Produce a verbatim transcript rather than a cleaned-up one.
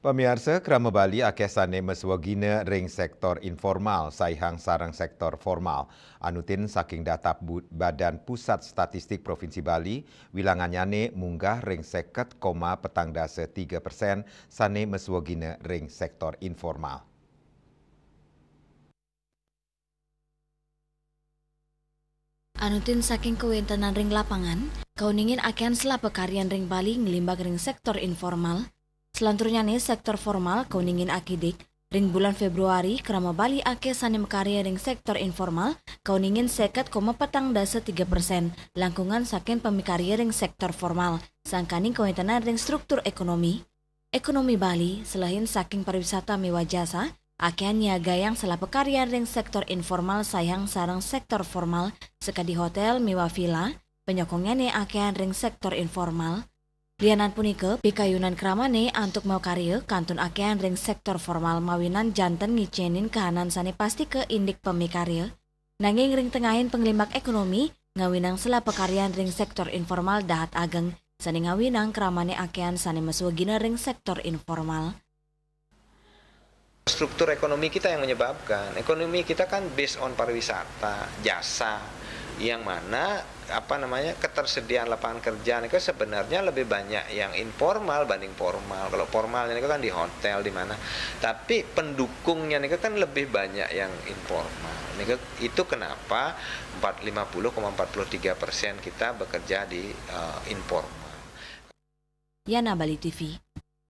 Pamiarsa, krama Bali akeh sane maswagina ring sektor informal saihang sareng sektor formal. Anutin saking data Bu-, Badan Pusat Statistik Provinsi Bali, wilanganyane munggah ring seket koma petang dasa tiga persen sane maswagina ring sektor informal. Anutin saking kawentenan ring lapangan, kauningin akehan sela pakaryan ring Bali nglimbak ring sektor informal. Selanturnyane sektor formal kauningin akidik. Ring bulan Februari, krama Bali akeh sane makarya ring sektor informal, kauningin seket koma petang dasa tiga persen, langkungan saking pamikarya ring sektor formal, sangkaning kawentenan ring struktur ekonomi. Ekonomi Bali, selehin saking pariwisata miwah jasa, akehan nyiagayang sela pakaryan ring sektor informal saihang sareng sektor formal, sakadi hotel miwah villa, panyokongnyane akehan ring sektor informal. Lianan punika, pikayunan kramane antuk makarya kantun akehan ring sektor formal mawinan janten ngicenin kahanan sane pastika indik pamikarya. Nanging ring tengahin panglimbak ekonomi, ngawinang sela pakaryan ring sektor informal dahat ageng, sane ngawinang kramane akehan sane maswagina ring sektor informal. Struktur ekonomi kita yang menyebabkan. Ekonomi kita kan based on pariwisata, jasa, yang mana, apa namanya, ketersediaan lapangan kerja itu sebenarnya lebih banyak yang informal banding formal. Kalau formal itu kan di hotel, di mana. Tapi pendukungnya itu kan lebih banyak yang informal. Itu, itu kenapa empat, lima puluh koma empat puluh tiga persen kita bekerja di, eh, informal. Yana, Bali T V.